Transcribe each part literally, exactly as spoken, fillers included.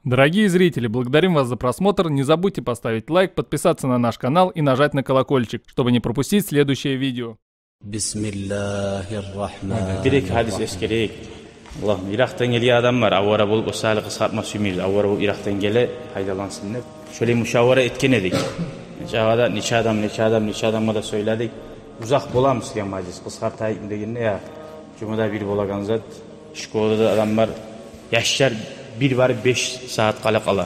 Дорогие зрители, благодарим вас за просмотр. Не забудьте поставить лайк, подписаться на наш канал и нажать на колокольчик, чтобы не пропустить следующее видео. بسم الله الرحمن الرحيم. Бир-эки гьадис эсгерейик. Аллагь, Иракъдан гелген адам бар, авара болуп, о саялы къысгъартма сюймейбиз. Авара болуп Иракъдан геле, пайдалансын деп. Шолай мушавара этген эдик. Чагъада нече адам, нече адам, нече адамгъа да сёйледик. Узакъ боламы сизге мажлис, къысгъартайыкъмы дегенде, я, жумада бир болагъан зат. Школада да адам бар. Яшлар бир барып беш сагьат къала къала.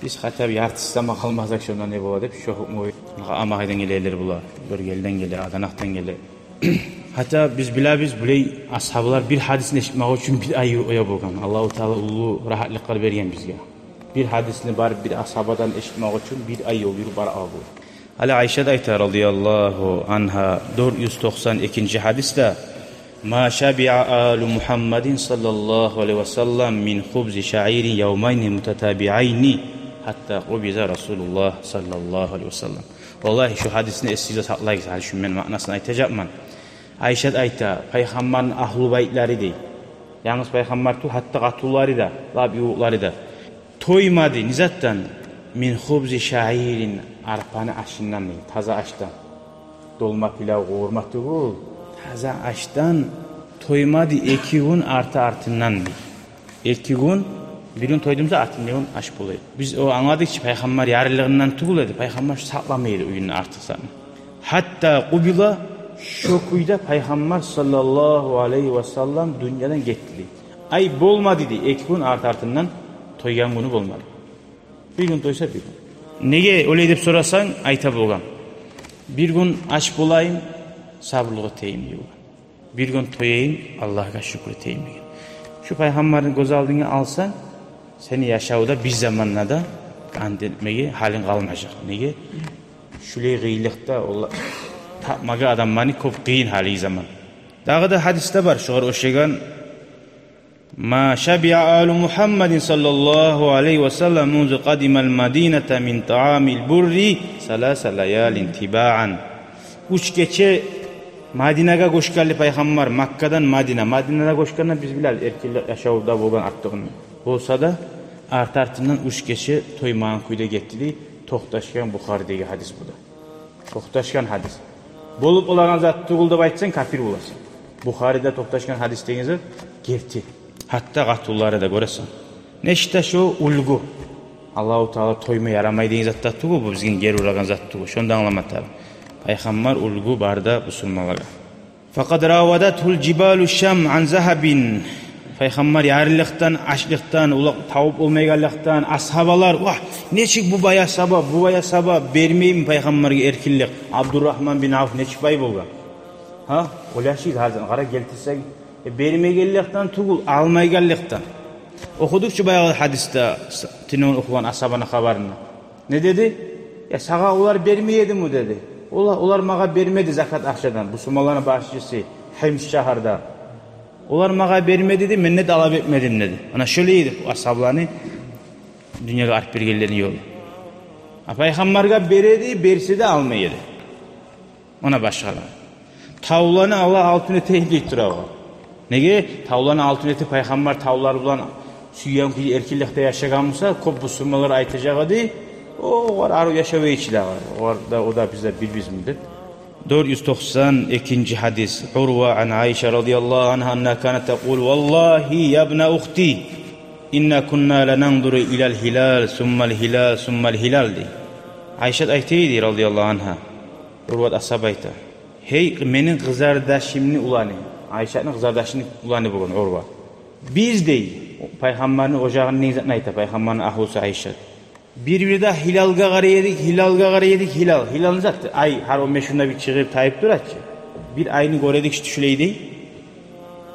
Биз хотя бы яртысы да къалмасакъ, шонда не бола деп, шо гьукму. Амагъайдан гелелер булар. Оьргелден геле, Аданакъдан геле. Гьатта биз билебиз, булай асгьабалар бир гьадисни эшитмек учун бир ай юрюп болгъан. Аллагьу Таала уллу рагьатлыкълар берген бизге. Бир гьадисни барып бир асгьабадан эшитмек учун бир ай ёл юрюп бара алды. Гьали Айшат айта, радияллагьу ангьа, дёрт юз токъсан экинчи гьадисде: ما شبع آل محمد صلى الله عليه وسلم من خبز شعير يومين متتابعين حتى قبض رسول الله صلى الله عليه وسلم. Валлагь, шу гьадисни эсигизде сакълагъыз, гьали шу мен маънасын айтажакъман. Айшат айта, пайхаммарны агьлу байтлары дей. Янгыз пайхаммар тюгюл, гьатта къатунлары да, лап ювукълары да. Тоймады, не затдан? من خبز شعير, арпаны ашындан дей, таза ашдан. Долма, пилав, къувурма тюгюл, таза ашдан тоймады эки гюн арты-артындан дей. Эки гюн, бир гюн тойдумса, артындагъы гюн аш бола эди. Биз о англадыкъ чы, пайхаммар ярлылыгъындан тюгюл эди, пайхаммар сакъламай эди уьюнде артыкъ затны. حتى قبض, шо кюйде пайхаммар саллаллагьу алайгьи ва саллам дюньядан гетди дей. Ай болмады дей, эки гюн арты-артындан тойгъан гюню болмады. Бир гюн тойса, бир гюн. Неге олай деп сорасанг, айта болгъан: бир гюн ач болайым, сабурлукъ этейим дей болгъан. Бир гюн тояйым, Аллагьгъа шюкюр этейим деген. Шу пайхаммарны гёз алдынга алсанг, сени яшавда бир заманда да къант этмеге гьалынг къалмажакъ. Неге? Шулай къыйынлыкъда, олар тапмагъа адамланы кёп къыйын гьали заман. Дагъы да гьадисде бар шогъар ошагъан: ما شبع آل محمد صلى الله عليه وسلم منذ قدم المدينة من طعام البر ثلاث ليال تباعا. Уьч гече Мадинагъа гёчгенли пайхаммар, Маккадан Мадина. Мадинагъа гёчгенде биз билебиз эркинлик яшавда болгъан артыкъны. Болса да, арты-артындан уьч гече тоймагъан кюйде гетди дей. Токъташгъан Бухаридеги гьадис бу да. Токъташгъан гьадис. Болуп болагъан зат тюгюл деп айтсанг, капир боласан. Бухариде токъташгъан гьадис деген зат герти. Гьатта къатунлары да, гёресен. Нечик де шо уьлгю. Аллагьу Таала тойма ярамай деген зат да тюгюл, бу бизге гери урагъан зат тюгюл. Шону да англама тарыкъ. Пайхаммар уьлгю бары да бусурманлагъа. فقد راودته الجبال الشام عن ذهب. Пайхаммар ярлылыкъдан, ачлыкъдан, олар табып болмайгъанлыкъдан, асгьабалар: «Вагь, нечик бу бай асгьаба, бу бай асгьаба, бермейми пайхаммаргъа эркинлик?» Абдуррагьман бин Авф нечик бай болгъан? Гьа? Ойлашыгъыз, гьардан къара гелтирсек, э, бермейгенликден тюгюл, алмайгъанлыкъдан. Охудукъ чу баягъы гьадисде, с-, тюнегюн охугъан асгьабаны хабарын. Не деди? «Я, сагъа олар бермей эдими?» – деди. «Олар, олар магъа бермеди закат акъчадан, бусурманланы башчысы, Химс шагьарда. Олар магъа бермеди, – деди, – мен де талап этмедим», – деди. Ана шолай эди асгьабаланы дюньягъа алып бергенлени ёлу. А пайхаммаргъа бере эди, берсе де алмай эди. Ана башгъалар. Тавланы Аллагь алтын этейим дей тура огъар. Неге? Тавланы алтын этип, пайхаммар тавлар булан сюйген кюйде эркинликде яшагъан буса, кёп бусурманлар айтажакъ эди: «О, огъар арив яшав эди чи дагъы. Огъар да, о да биз де бирбизми?» – деп. Дёрт юз токъсан экинчи гьадис. Урва ан Айша радияллагьу ангьа аннагьа канат такъул: «Валлагьи, я ибна ухти, инна кунна лананзуру илал гьилал, суммал гьилал, суммал гьилал», – дей. Айшат айта эди радияллагьу ангьа. Урват асгьаб айта: «Гьей, мени къызардашымны уланы», Айшатны къызардашыны уланы болгъан Урва. «Биз, – дей, – пайхаммарны ожагъыны не затны айта, пайхаммарны агьлюсю Айшат. Бир-бирде гьилалгъа къарай эдик, гьилалгъа къарай эдик, гьилал, гьилал не затды? Ай гьар он беш гюнде бир чыгъып, тайып тура чы. Бир айны гёре эдик, шу тюшюлей», – дей.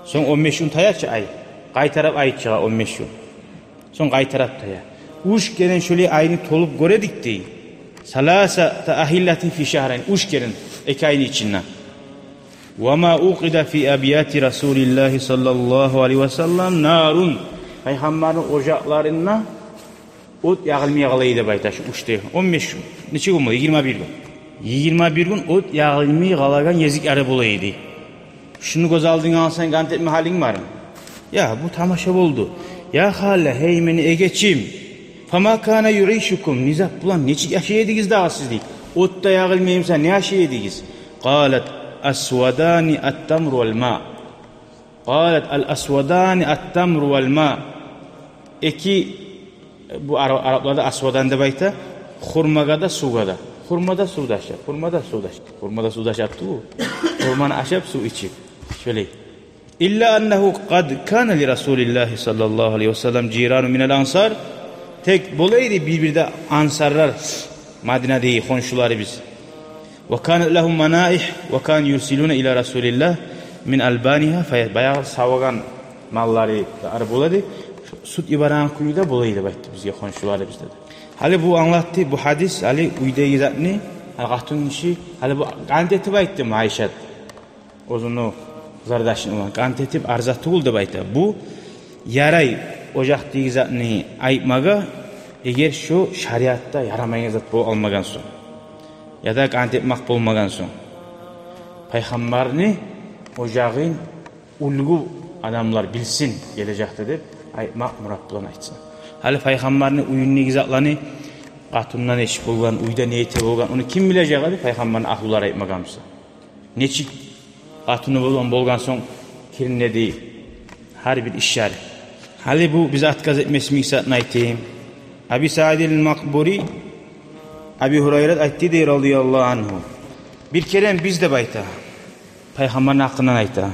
«Сонг он беш гюн тая чы ай. Къайтарып ай чыгъа он беш гюн. Сонг къайтарып тая. Уьч керен шолай айны толуп гёре эдик», – дей. «Саласата агьиллатин фи шагьрайн, уьч керен эки айны ичинде. Ва ма укъида фи абияти Расулиллагьи саллаллагьу алайгьи ва саллам нарун». Пайхаммарны ожакъларында от ягъылмай къала эди деп айта шу уьч де. Он беш гюн. Нече гюн бола? Йигирма бир гюн. Йигирма бир гюн от ягъылмай къалагъан гезиклери бола эди. Шуну гёз алдынга алсанг, къант этме гьалынг бармы? Я, бу тамаша болду. Я хала, гьей мени эгечим, фама кана юъишукум, не зат булан, нечик яшай эдигиз дагъы сиз, дей. От да ягъылмай буса, не яшай эдигиз? Къалат: асвадани ат-тамру вал ма. Къалат: ал асвадани ат-тамру вал ма. Эки, бу ара-, арапларда асвадан деп айта, хурмагъа да, сувгъа да. Хурма да, сув да ашап, хурма да, сув да ашап. Хурма да, сув да ашап тюгюл, хурманы ашап, сув ичип. Шолай. Илла аннагьу къад кана ли Расулиллагьи саллаллагьу алайгьи ва саллам жирану минал ансар. Тек бола эди бир-бирде ансарлар, Мадинадагъы хоншуларыбыз. Ва канат лагьум манаигь ва кану юрсилуна ила Расулиллагь мин албанигьа фаяс. Баягъы савагъан маллары да ары бола эди. Сют йибереген кюю де бола эди деп айтды бизге хоншуларыбыз, деди. Гьали бу англатды, бу гьадис, гьали уьйдеги затны, гьали къатын гиши, гьали бу къант этип айтды Айшат. Оьзюню къызардашын улан къант этип арза тюгюл деп айта. Бу ярай ожакъдагъы затны айтмагъа, эгер шо шариатда ярамайгъан зат болуп къалмагъан сонг, яда къант этмек болмагъан сонг. Пайхаммарны ожагъын уьлгю адамлар билсин гележекде деп айтмакъ мурат булан айтса. Гьали пайхаммарны уьюндеги затланы, къатындан эшик болгъан, уьйде не эте болгъан, ону ким билежек эди пайхаммарны агьлюлери айтмагъан буса? Нечик къатыны болгъан, болгъан сонг киринеди гьар бир ишлери. Гьали бу биз отказ этмесмик затны айтайым. Аби Саидил Макъбури, Аби Гьурайрат айтды дей, радияллагьу ангьу. Бир керен биз деп айта, пайхаммарны гьакъындан айта.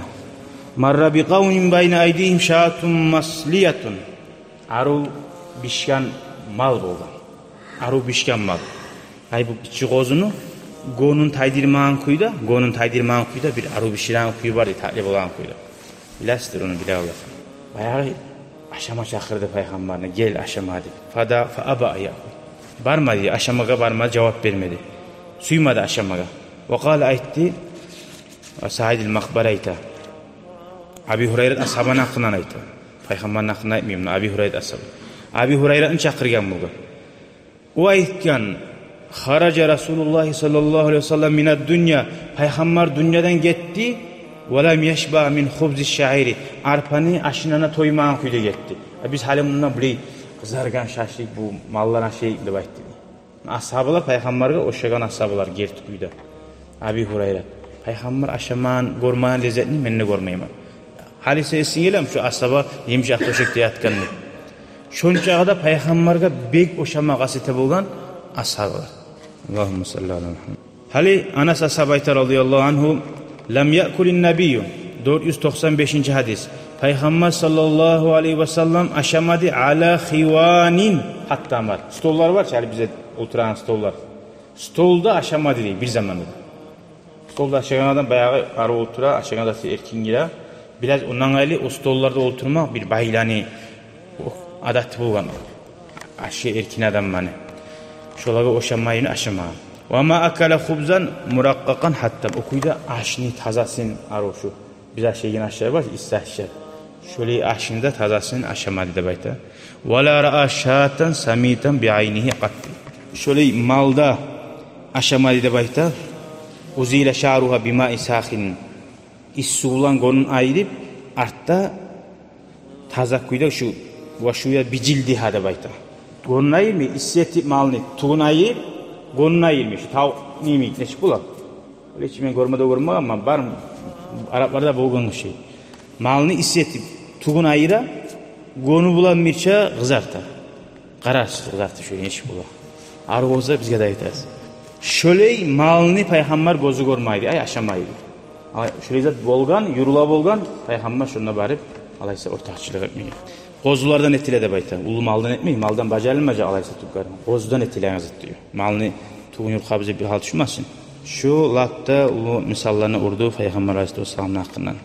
Марра би къавмин байна айдигьим шатун маслиятун. Арив бишген мал болгъан. Арив бишген мал. Ай, бу гиччи къозуну гёнюн тайдырмагъан кюйде, гёнюн тайдырмагъан кюйде бир арив биширеген кюю бар эди, татли болагъан кюйде. Билесиздир ону, биле аласыз. Баягъы ашама чакъырды пайхаммарны, гел ашама деп. Фада, фа аба ан яъкул. Бармады, ашамагъа бармады, жавап бермеди. Сюймеди ашамагъа. Ва къала, айтды, Саидил Макъбури айта. Аби Гьурайрат асгьабаны гьакъындан айта. Пайхаммарны гьакъындан айтмайман, Аби Гьурайрат асгьаба. Аби Гьурайратны чакъыргъан болгъан. О айтгъан: хаража Расулуллагьи саллаллагьу алайгьи ва саллам минад дунья. Пайхаммар дюньядан гетди. Ва лам яшба мин хубзи шаири. Арпаны ашындан да тоймагъан кюйде гетди. А биз гьали мунда билей къызаргъан шашлык, бу маллар ашайыкъ деп айтды. Асгьабалар пайхаммаргъа ошагъан асгьабалар герти кюйде. Аби Гьурайрат. Пайхаммар ашамагъан, гёрмеген леззетни мен де гёрмеймен. Гьали сен эсинге гелеми шо асгьаба емиш тёшекде ятгъанны? Шончакъы да пайхаммаргъа бек ошама къаст эте болгъан асгьабалар. Аллагьумма салли ала Мухаммад. Гьали Анас асгьаба айта, радияллагьу ангьу: лам яъкулин набийю. Дёрт юз токъсан бешинчи гьадис. Пайхаммар саллаллагьу алайгьи ва саллам ашамады ала хиванин. Гьатта мар. Столлар бар чы, гьали бизде олтурагъан столлар. Столда ашамады дей бир заманда. Столда ашагъан адам баягъы арив олтура, ашагъан заты эркин гире. Бираз ондан къайры о столларда олтурмакъ бир байланы адаты болгъан. Ашы эркин адамланы. Шолагъа ошамайын ашамагъан. Ва ма акала хубзан муракъкъакъан гьатта. О кюйде ашны тазасын, арив шу биз ашайгъан ашлар бар, исси ашлар. Шолай ашны да тазасын ашамады деп айта. Ва ла раа шатан самитан би айнигьи къатт. Шолай малда ашамады деп айта. Узила шаъругьа би маи сахин. Исси сувлан гёнюн айырып, артда таза кюйде шу, ва шуя би жилдигьа деп айта. Гёнюн айырмай, исси этип малны, тюгюн айырып, гёнюн айырмай, шу тавукъ йимик, нечик бола? Олай чы мен гёрме де гёрмегенмен, бар, арапларда болгъан шей. Малны исси этип, тюгюн айыра, гёню булан бирче къызарта. Къарарсыз, къызартып шолай нечик бола. Арив болса бизге де айтарсыз. Шолай малны пайхаммар гёзю гёрмейди, ай, ашамайды. Ай, шолай зат болгъан, юрюле болгъан, пайхаммар шонда барып, алайса, ортакъчылыкъ этмеген. Къозулардан этиле деп айта. Уллу малдан этмей, малдан бажарылмажакъ алайса тюгюл. Къозудан этилеген зат дей. Малны тюгюн юркъа бизге бир гьал тюшмесин. Шу лап да уллу мисалланы урду пайхаммар алайгьиссалату вассаламны гьакъындан.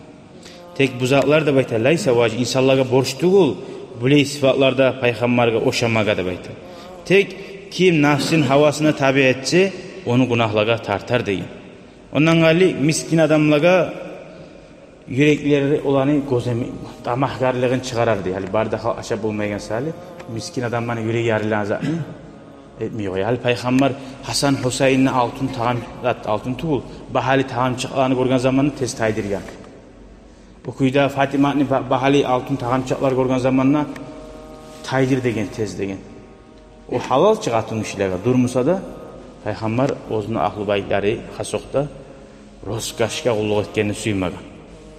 Тек бу затлар деп айта, лайса важиб, инсанлагъа борч тюгюл, булай сыфатларда пайхаммаргъа ошамагъа деп айта. Тек ким нафсын гьавасына табиъ этсе, ону гюнагьлагъа тартар деген. Ондан къайры мискин адамлагъа юреклери оланы гёземи, тамагьгарлыгъын чыгъарар дей. Гьали бары да халкъ ашап болмайгъан саялы, мискин адамланы юреги ярылгъан затны этмей къоя. Гьали пайхаммар Гьасан Гьусайинни алтын тагъам, алтын тюгюл, багьалы тагъамчыкъланы гёрген заманда тез тайдыргъан. О кюйде Фатиматны ба-, багьалы алтын тагъамчыкълар гёрген заманда Къайдыр деген, тез деген. О гьалал чы къатынгишилеге дурмуса да, Пайхаммар оьзюню агьлу байтлары хасокъда роскошгъа къуллукъ этгенни сюймеген.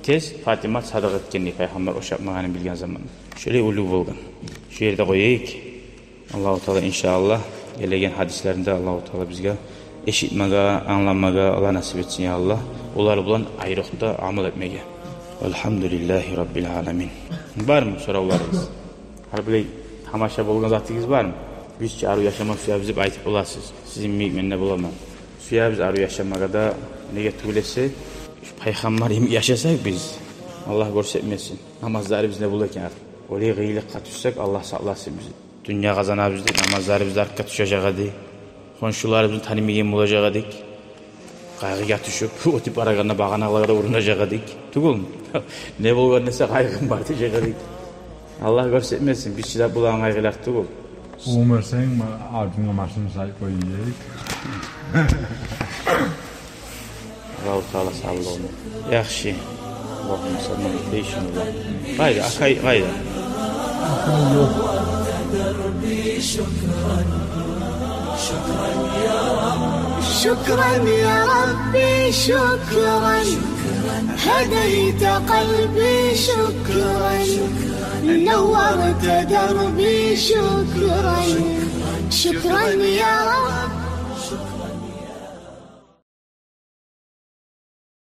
Тез Фатимат садагъа этгенни Пайхаммар ошатмагъанын билген заманда. Шолай уллу болгъан. Шу ерде къояйыкъ. Аллагьу Таала, иншааллагь, гелеген гьадислеринде Аллагьу Таала бизге эшитмеге, англамагъа Аллагь насип этсин, я Аллагь. Олар булан айрокъда амал этмеге. Альгьамдулиллагьи Раббил аламин. Бармы соравларыгъыз? Гьали булай тамаша болгъан затыгъыз бармы? Биз чи арив яшама сюебиз деп айтып боласыз. Сизин йимик мен де боламан. Сюебиз арив яшамагъа да, неге тюгюл эсе, шу Пайхаммар йимик яшасакъ биз, Аллагь гёрсетмесин, намазларыбыз не бола экен артда. Олай къыйынлыкъгъа тюшсек, Аллагь сакъласын бизин. Дюнья къазанабыз деп намазларыбыз да артгъа тюшежек эди. Хоншуларыбызны танымайгъан болажакъ эдик. Къайгъыгъа тюшюп, оьтюп барагъанда багъаналагъа да урунажакъ эдик. Тюгюлмю? Не болгъан десе, къайгъым бар дежек эдик. Аллагь гёрсетмесин, биз чыдап болагъан къайгъылар тюгюл. Умурсанг, ма-, артынга машина салып къой дейик. Аллагьу Таала савлугъун. Яхшы. Аллагьумма салли ва саллим. Къайда, акай, къайда? Акай ёкъ. شكرا يا ربي، شكرا. هديت قلبي، شكرا. نورت دربي، شكرا. شكرا يا رب.